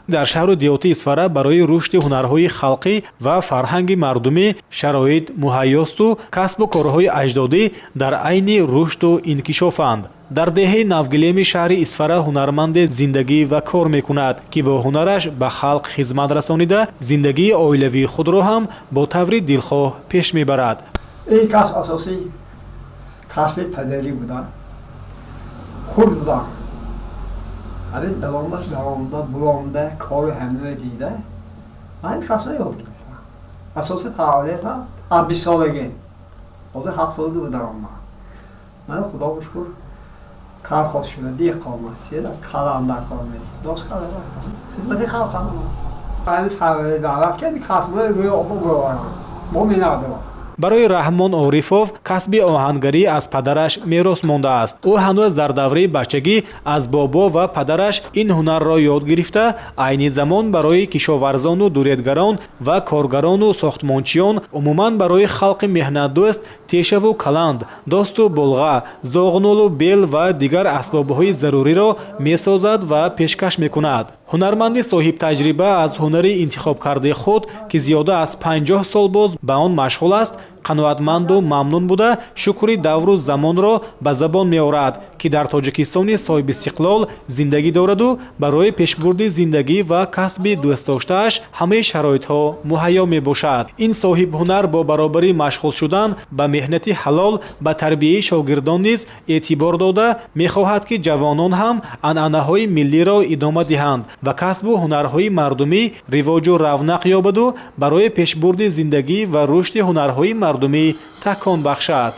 Дар шаҳру деҳоти Исфара барои рушди ҳунарҳои халқӣ ва фарҳанги мардумӣ шароит муҳайёсту касбу корҳои аҷдодӣ дар айни рушду инкишофанд. Дар деҳаи Навгилеми шаҳри Исфара ҳунарманде зиндагӣ ва кор мекунад, ки бо ҳунараш ба халқ хизмат расонида, зиндагии оилавии худро ҳам бо таври дилхоҳ пеш мебарад. Ин касб асосӣ касби падарӣ буда, хурд будам. Ҳамин давомаш давомда булонда кори ҳамино дида, ман касбро ёд гирифтам. Асоси фаъолиятам аз 20 солагӣ, ҳозир 72 даромадам. Ман, худо шукр, колхоз шуда, деҳқонман, каланда кор дост, хизмати халқам. Сарвари давлат ки касбҳои рӯи обо бироварам, мо менадорам. Барои Раҳмон Орифов касби оҳангарӣ аз падараш мерос мондааст. Ӯ ҳанӯз дар давраи бачагӣ аз бобо ва падараш ин ҳунарро ёд гирифта, айни замон барои кишоварзону дуредгарон ва коргарону сохтмончиён, умуман барои халқи меҳнатдӯст тешаву каланд, досту болға, зоғнулу бел ва дигар асбобҳои заруриро месозад ва пешкаш мекунад. Ҳунарманди соҳибтаҷриба аз ҳунари интихобкардаи худ, ки зиёда аз 50 сол боз ба он машғул аст, қаноатманду мамнун буда, шукри давру замонро ба забон меорад, ки дар Тоҷикистони соҳибистиқлол зиндагӣ дораду барои пешбурди зиндагӣ ва касби дӯстдоштааш ҳамаи шароитҳо муҳайё мебошад. Ин соҳибҳунар бо баробарӣ машғул шудан ба меҳнати ҳалол ба тарбияи шогирдон низ эътибор дода, мехоҳад, ки ҷавонон ҳам анъанаҳои миллиро идома диҳанд ва касбу ҳунарҳои мардумӣ ривоҷу равнақ ёбаду барои пешбурди зиндагӣ ва рушди ҳунарҳои мардумӣ такон бахшад.